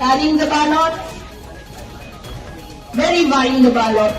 Scanning the ballot, verifying the ballot.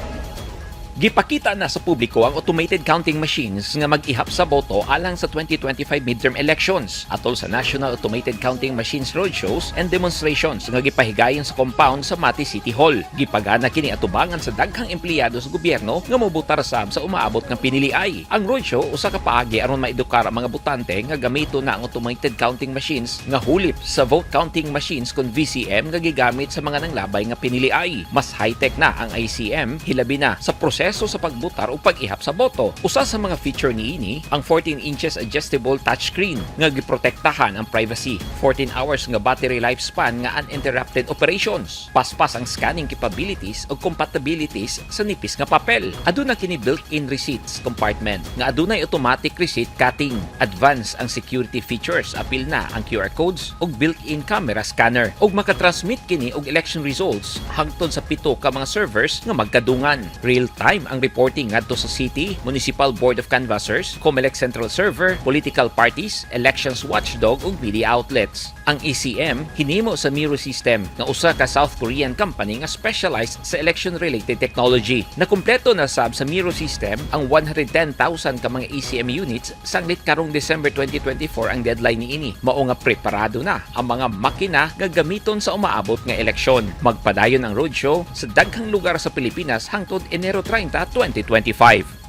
Gipakita na sa publiko ang automated counting machines nga mag-ihap sa boto alang sa 2025 midterm elections atol sa National Automated Counting Machines Roadshows and Demonstrations nga gipahigayon sa compound sa Mati City Hall. Gipagana kini atubangan sa daghang empleyado sa gobyerno nga mobotar sab sa umaabot nga piniliay. Ang roadshow usa ka paagi aron maedukar ang mga botante nga gamito na ang automated counting machines nga hulip sa vote counting machines kon VCM nga gigamit sa mga nanglabay nga piniliay. Mas high-tech na ang ACM, hilabi na sa proseso sa pagbutar o pag-ihap sa boto. Usa sa mga feature niini ang 14 inches adjustable touchscreen nga giprotektahan ang privacy, 14 hours nga battery lifespan nga uninterrupted operations, paspas ang scanning capabilities ug compatibilities sa nipis nga papel. Aduna kini built-in receipts compartment nga adunay automatic receipt cutting. Advance ang security features, apil na ang QR codes ug built-in camera scanner, ug makatransmit kini og election results hangtod sa pito ka mga servers nga magkadungan. Real time ang reporting ngadto sa City, Municipal Board of Canvassers, COMELEC Central Server, political parties, elections watchdog ug media outlets. Ang ECM hinimo sa Miru System nga usa ka South Korean company nga specialized sa election-related technology. Nakumpleto na sab sa Miru System ang 110,000 ka mga ECM units sanglit karong December 2024 ang deadline niini. Mao nga preparado na ang mga makina nga gamiton sa umaabot nga eleksyon. Magpadayon ang roadshow sa daghang lugar sa Pilipinas hangtod Enero 30, 2025.